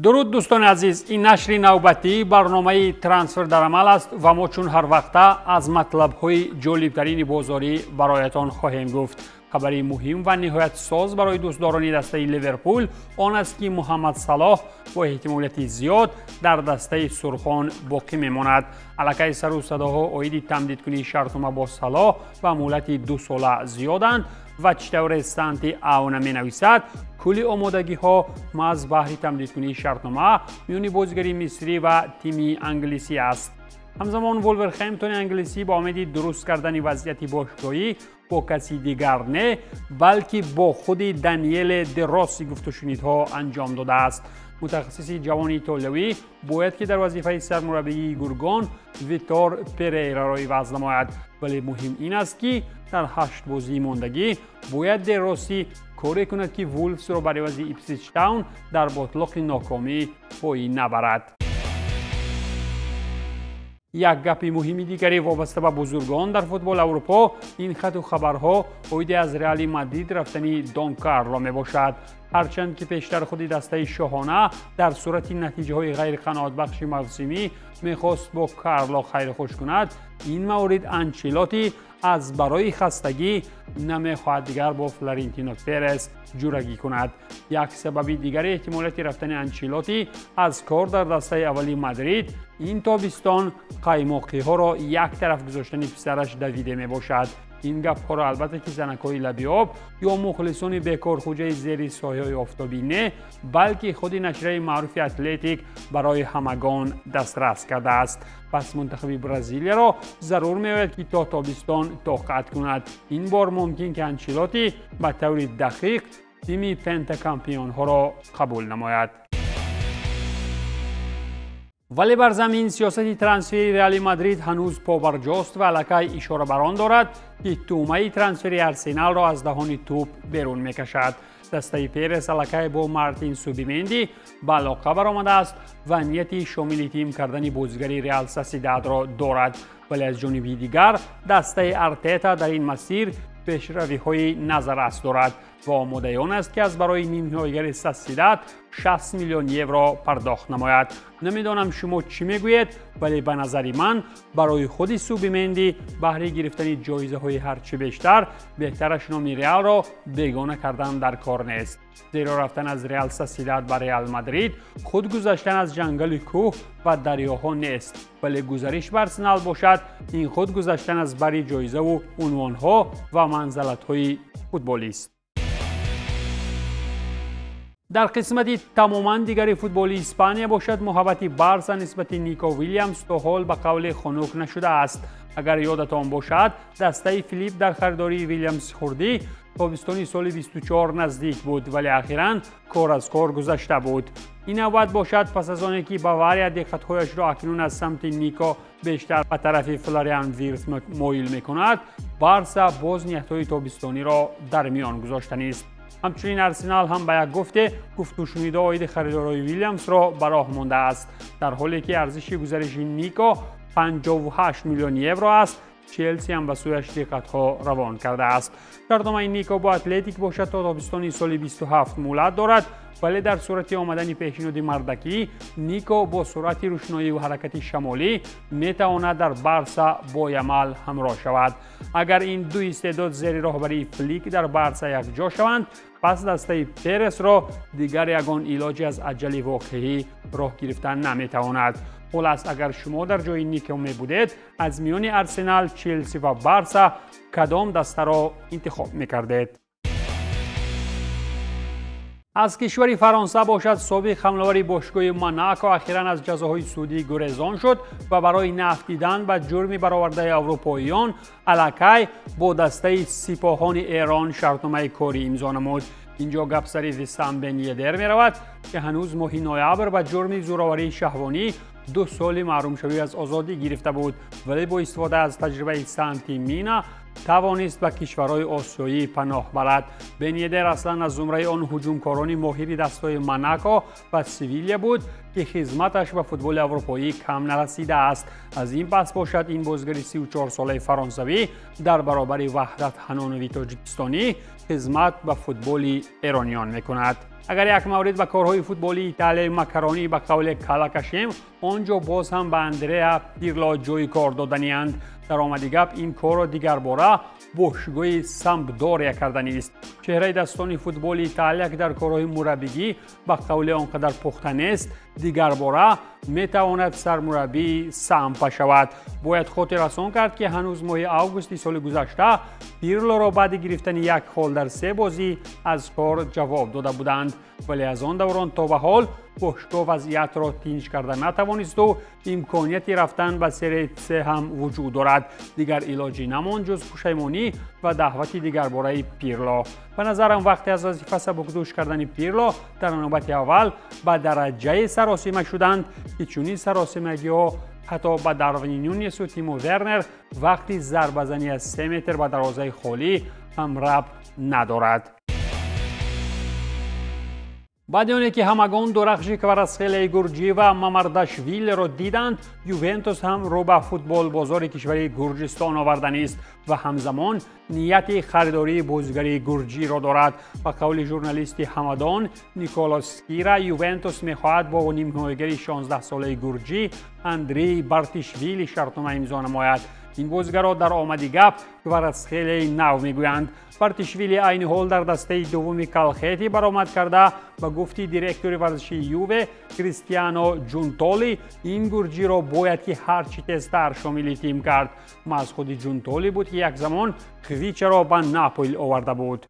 Дуруд, дӯстони азиз, ин нашри навбатии барномаи «Трансфер дар амал» аст ва мо чун ҳар вақта аз матлабҳои ҷолибтарини бозорӣ бароятон хоҳем гуфт. Хабари муҳим ва ниҳоят соз барои дӯстдорони дастаи Ливерпул он аст, ки Муҳаммад Салоҳ бо эҳтимолияти зиёд дар дастаи сурхон боқӣ мемонад. Аллакай сару садоҳо оиди тамдидкунии шартнома бо Салоҳ ба муҳлати 2 сола зиёданд ва чӣ тавре Санти Ауна менависад, кулли омодагиҳо маҳз баҳри тамдидкунии шартнома миёни бозигари мисрӣ ва тими англисӣ аст. Ҳамзамон Вулверхемптони англисӣ ба умеди дуруст кардани вазъияти бошгоҳӣ бо каси дигар не, балки бо худи Даниеле Де Росси гуфтушунидҳо анҷом додааст. Мутахассиси ҷавони итолиявӣ бояд ки дар вазифаи сармураббии гургон Витор Перейраро иваз намояд, вале муҳим ин аст, ки дар ҳашт бозии мондагӣ бояд Де Росси коре кунад, ки Вулфсро бар ивази Ипсвич Таун дар ботлоқи нокомӣ поин набарад. Як гапи муҳими дигаре вобаста ба бузургон дар футболи Аврупо ин хату хабарҳо оиди аз Реали Мадрид рафтани Дон Карло мебошад. Ҳарчанд ки пештар худи дастаи шоҳона дар сурати натиҷаҳои ғайриқаноатбахши мавсимӣ мехост бо Карло хайрхуш кунад, ин маврид Анчелоти аз барои хастагӣ намехоҳад дигар бо Флорентино Перес ҷурагӣ кунад. Як сабаби дигари эҳтимолияти рафтани Анчелоти аз кор дар дастаи аввали Мадрид ин тобистон қаймоқиҳоро як тараф гузоштани писараш Давиде мебошад. Ин гапҳоро, албатта, ки занакҳои лаби об ё мухлисони бекорхуҷаи зери соҳиҳои офтобӣ не, балки худи нашрияи маъруфи Атлетик барои ҳамагон дастрас кардааст. Пас мунтахаби Бразилияро зарур меояд, ки то тобистон тоқат кунад. Ин бор мумкин ки Анчелоти ба таври дақиқ тими пентакампионҳоро қабул намояд. Вале бар замин сиёсати трансфери Реали Мадрид ҳанӯз побарҷост ва аллакай ишора бар он дорад, ки тӯъмаи трансфери Арсеналро аз даҳони тӯб берун мекашад. Дастаи Перес аллакай бо Мартин Субименди ба алоқа баромадааст ва нияти шомили тим кардани бозигари Реал Сосьедадро дорад. Вале аз ҷониби дигар дастаи Артета дар ин масир пешравиҳои назаррас дорад ва омодаи он аст, ки аз барои нимҳимоягари Сосьедад 60 миллион евро пардохт намояд. Намедонам, шумо чӣ мегӯед, вале ба назари ман барои худи Субименди баҳри гирифтани ҷоизаҳои ҳарчи бештар беҳтараш номи Реалро бегона кардан дар кор нест, зеро рафтан аз Реал Сосьедад ба Реал Мадрид худ гузаштан аз ҷангали кӯҳ ва дарёҳо нест, вале гузариш ба Арсенал бошад, ин худ гузаштан аз бари ҷоизаву унвонҳо ва манзалатҳои футболист. Дар қисмати тамоман дигари футболи Испания бошад, муҳаббати Барса нисбати Нико Вилямс то ҳол ба қавле хунук нашудааст. Агар ёдатон бошад, дастаи Филип дар харидории Вилямс хурдӣ тобистони соли 24 наздик буд, вале ахиран кор аз кор гузашта буд. Ин навбат бошад, пас аз оне ки Бавария диққатҳояшро акнун аз самти Нико бештар ба тарафи Флориан Вирс моил мекунад, Барса боз ниятҳои тобистониро дар миён гузоштанист. Ҳамчунин Арсенал ҳам ба як гуфте гуфтушунида оиди харидорои Вилямсро ба роҳ мондааст. Дар ҳоле ки арзиши гузариши Нико 58 миллион евро аст, Челси ҳам ба сӯяш диққатҳо равон кардааст. Шартномаи Нико бо Атлетик бошад, то тобистони соли 27 муҳлат дорад, вале дар сурати омадани пешниҳоди мардакӣ Нико бо суръати рӯшноӣ ва ҳаракати шамолӣ метавонад дар Барса бо Ямал ҳамроҳ шавад. Агар ин ду истеъдод зери роҳбарии Флик дар Барса якҷо шаванд, пас дастаи Пересро дигар ягон илоҷе аз аҷали воқеӣ роҳ гирифтан наметавонад. Хулас, агар шумо дар ҷои Нико мебудед, аз миёни Арсенал, Челси ва Барса кадом дастаро интихоб мекардед? Аз кишвари Фаронса бошад, собиқ ҳамлавари бошгоҳи Монако ахиран аз ҷазоҳои судӣ гурезон шуд ва барои наафтидан ба ҷурми баровардаи аврупоиён аллакай бо дастаи Сипоҳони Эрон шартномаи корӣ имзо намуд. Инҷо гап сари Висам Бен Йедер меравад, ки ҳанӯз моҳи ноябр ба ҷурми зӯроварии шаҳвонӣ 2 соли маҳрумшавӣ аз озодӣ гирифта буд, вале бо истифода аз таҷрибаи Санти Мина тавонист ба кишварҳои осиёӣ паноҳ барад. Бен Йедер аслан аз зумраи он ҳуҷумкорони моҳири дастҳои Монако ва Севиля буд, ки хизматаш ба футболи аврупоӣ кам нарасидааст. Аз ин пас бошад, ин бозигари 34-солаи фаронсавӣ дар баробари Ваҳдат Ҳанонови тоҷикистонӣ хизмат ба футболи эрониён мекунад. Агар як маврид ба корҳои футболии Италияи макаронӣ ба қавле кала кашем, он ҷо боз ҳам ба Андреа Пирло ҷойи кор доданианд. Дар омади гап ин корро дигарбора бошгоҳи Сампдория карданист. Чеҳраи дастони футболи Италия, ки дар корҳои мураббигӣ ба қавле он қадар пухта нест, дигарбора метавонад сармураббии Сампа шавад. Бояд хотиррасон кард, ки ҳанӯз моҳи августи соли гузашта Пирлоро баъди гирифтани як хол дар се бозӣ аз кор ҷавоб дода буданд, вале аз он даврон то ба ҳол бошгоҳ вазъиятро тинҷ карда натавонисту имконияти рафтан ба Серия С ҳам вуҷуд дорад. Дигар илоҷӣ намонд ҷуз пушаймонӣ ва даъвати дигарбораи Пирло. Ба назарам, вақте аз вазифа сабукдӯш кардани Пирло дар навбати аввал ба дараҷаи саросима шуданд, ки чунин саросимагиҳо ҳатто ба Дарвин Нюнесу Тимо Вернер вақти зарбазанӣ аз 3 метр ба дарвозаи холӣ ҳам рабт надорад. Баъди оне ки ҳамагон дурахши Кварацхелияи гурҷӣ ва Мамардашвилиро диданд, Ювентус ҳам рӯ ба футболбозори кишвари Гурҷистон оварданист ва ҳамзамон нияти харидории бозигари гурҷиро дорад. Ба қавли журналисти ҳамадон Николо Скира, Ювентус мехоҳад бо нимҳимоягари 16-солаи гурҷӣ Андрей Бартишвили шартнома имзо намояд. Ин бозигарро дар омади гап Кварацхелияи нав мегӯянд. Бартишвили айни ҳол дар дастаи дуввуми Калхети баромад карда, ба гуфти директори варзишии Юве Кристиано Ҷунтоли, ин гурҷиро бояд ки ҳарчи тезтар шомили тим кард. Маҳз худи Ҷунтоли буд, ки як замон Хвичаро ба Наполь оварда буд.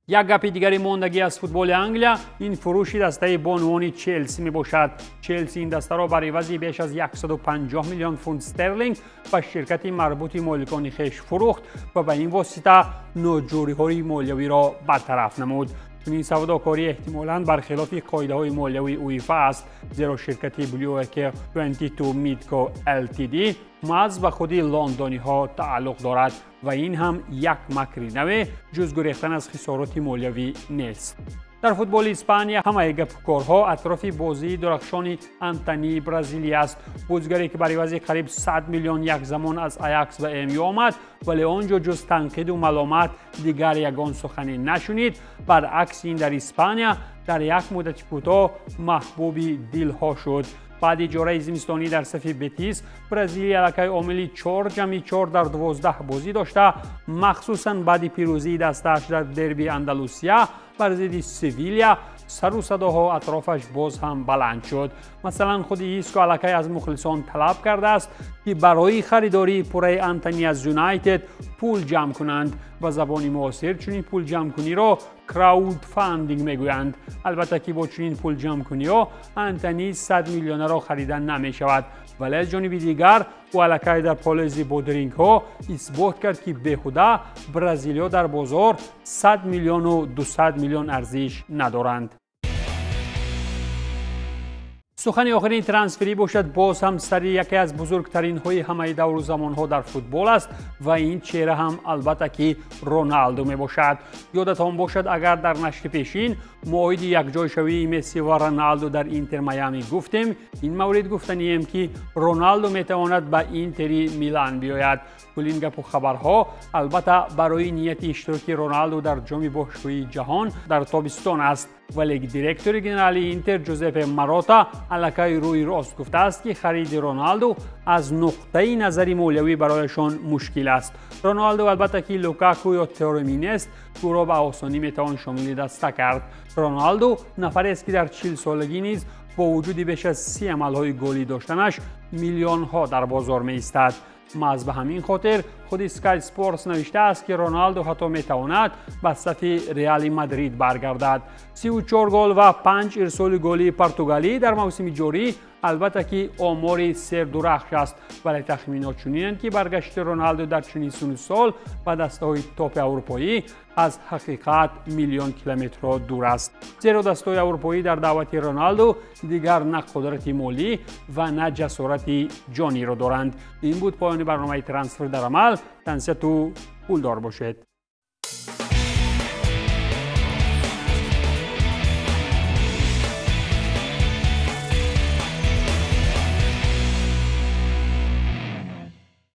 Як гапи дигари мондагӣ аз футболи Англия ин фурӯши дастаи бонувони Челси мебошад. Челси ин дастаро бар ивази беш аз 150 миллион фунт стерлинг ба ширкати марбути моликони хеш фурӯхт ва ба ин восита ноҷӯриҳои молиявиро бартараф намуд. Чунин савдокорӣ эҳтимолан бархилофи қоидаҳои молиявии УЕФА аст, зеро ширкати Blueacre 22 Midco Ltd маҳз ба худи лондониҳо тааллуқ дорад ва ин ҳам як макри наве ҷуз гурехтан аз хисороти молиявӣ нест. Дар футболи Испания ҳамаи гапукорҳо атрофи бозии дурахшони Антонии Бразилия аст. Бозигаре ки бар ивази қариб 100 миллион як замон аз Аякс ба МЮ омад, вале он ҷо ҷуз танқиду маломат дигар ягон сухане нашунид. Баръакси ин дар Испания дар як муддати кӯтоҳ маҳбуби дилҳо шуд. Баъди иҷораи зимистонӣ дар сафи Бетис, Бразилия аллакай омили 4+4 дар 12 бозӣ дошта, махсусан баъди пирӯзии дастааш дар дерби Андалусия бар зидди Севилия сару садоҳо атрофаш боз ҳам баланд шуд. Масалан, худи Иско аллакай аз мухлисон талаб кардааст, ки барои харидории пурраи Антони аз Юнайтед пул ҷамъ кунанд. Ба забони муосир чунин пулҷамъкуниро краудфандинг мегӯянд. Албатта ки бо чунин пулҷамъкуниҳо Антони 100 миллионаро харида намешавад, вале аз ҷониби дигар ӯ аллакай дар полези бодрингҳо исбот кард, ки беҳуда бразилиё дар бозор 100 миллиону 200 миллион арзиш надоранд. Сухани охирини трансферӣ бошад, боз ҳам сари яке аз бузургтаринҳои ҳамаи давру замонҳо дар футбол аст ва ин чеҳра ҳам албатта ки Роналдо мебошад. Ёдатон бошад, агар дар нашри пешин моиди якҷойшавии Месси ва Роналдо дар Интер Майами гуфтем, ин маврид гуфтанием, ки Роналдо метавонад ба Интери Милан биёяд. Кул ин гапу хабарҳо албатта барои нияти иштироки Роналдо дар ҷоми бошгоҳии ҷаҳон дар тобистон аст, вале директори генералии Интер Ҷузеппе Марота аллакай рӯи рост гуфтааст, ки хариди Роналдо аз нуқтаи назари молиявӣ барояшон мушкил аст. Роналдо албатта ки Лукаку ё Тереми нест, ӯро ба осонӣ метавон шомили даста кард. Роналдо нафарест, ки дар 40-солагӣ низ бо вуҷуди беш аз 30 амалҳои голӣ доштанаш миллионҳо дар бозор меистад. Маҳз ба ҳамин хотир худи Sky Sports навиштааст, ки Роналдо ҳатто метавонад ба сафи Реали Мадрид баргардад. 34 гол ва 5 ирсоли голии португалӣ дар мавсими ҷорӣ албатта ки омори сердурахш аст, вале тахминот чунинанд, ки баргашти Роналдо дар чунин синну сол ба дастаҳои топи аврупоӣ аз ҳақиқат миллион километрҳо дур аст, зеро дастаҳои аврупоӣ дар даъвати Роналдо дигар на қудрати молӣ ва на ҷасорати ҷониро доранд. Ин буд поёни барномаи Трансфер дар амал. Тансияту пулдор бошед.